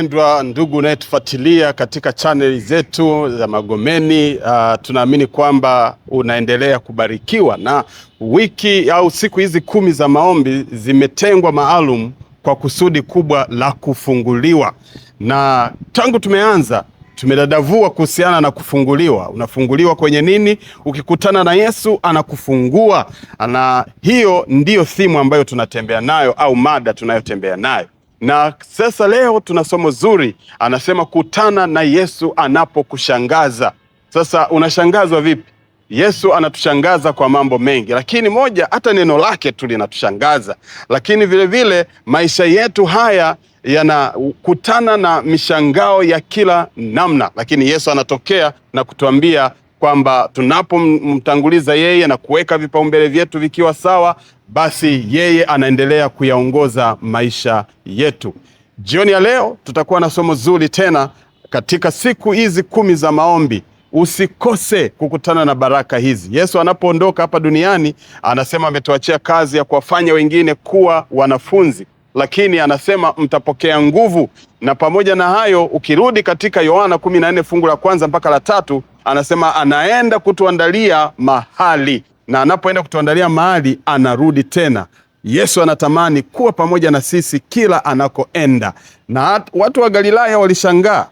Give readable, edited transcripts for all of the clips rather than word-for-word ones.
Mpendwa ndugu unayetufuatilia katika chaneli zetu za Magomeni, tunaamini kwamba unaendelea kubarikiwa na wiki au siku hizi 10 za maombi zimetengwa maalum kwa kusudi kubwa la kufunguliwa, na tangu tumeanza tumedadavua kuhusiana na kufunguliwa. Unafunguliwa kwenye nini? Ukikutana na Yesu anakufungua, na hiyo ndiyo thimu ambayo tunatembea nayo au mada tunayotembea nayo. Na sasa leo tuna somo zuri, anasema kutana na Yesu anapokushangaza. Sasa unashangazwa vipi? Yesu anatushangaza kwa mambo mengi, lakini moja, hata neno lake tu linatushangaza, lakini vile vile maisha yetu haya yanakutana na mishangao ya kila namna, lakini Yesu anatokea na kutuambia kwamba tunapomtanguliza yeye na kuweka vipaumbele vyetu vikiwa sawa, basi yeye anaendelea kuyaongoza maisha yetu. Jioni ya leo tutakuwa na somo zuri tena katika siku hizi 10 za maombi. Usikose kukutana na baraka hizi. Yesu anapoondoka hapa duniani anasema ametuachia kazi ya kuwafanya wengine kuwa wanafunzi, lakini anasema mtapokea nguvu. Na pamoja na hayo, ukirudi katika Yohana 14 fungu la 1 mpaka la 3, anasema anaenda kutuandalia mahali, na anapoenda kutuandalia mahali anarudi tena. Yesu anatamani kuwa pamoja na sisi kila anakoenda. Na watu wa Galilaya walishangaa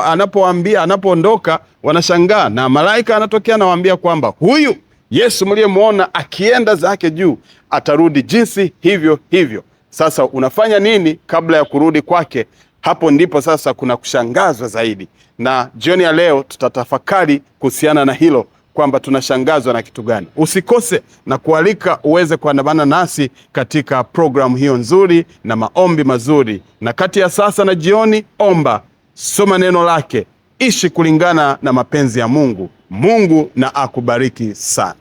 anapoambia, anapoondoka wanashangaa, na malaika anatokea anawaambia kwamba huyu Yesu mliyemuona akienda zake juu atarudi jinsi hivyo hivyo. Sasa unafanya nini kabla ya kurudi kwake? Hapo ndipo sasa kuna kushangazwa zaidi. Na jioni ya leo tutatafakari kuhusiana na hilo, kwamba tunashangazwa na kitu gani. Usikose na kualika uweze kuandamana nasi katika programu hiyo nzuri na maombi mazuri. Na kati ya sasa na jioni, omba, soma neno lake, ishi kulingana na mapenzi ya Mungu. Mungu na akubariki sana.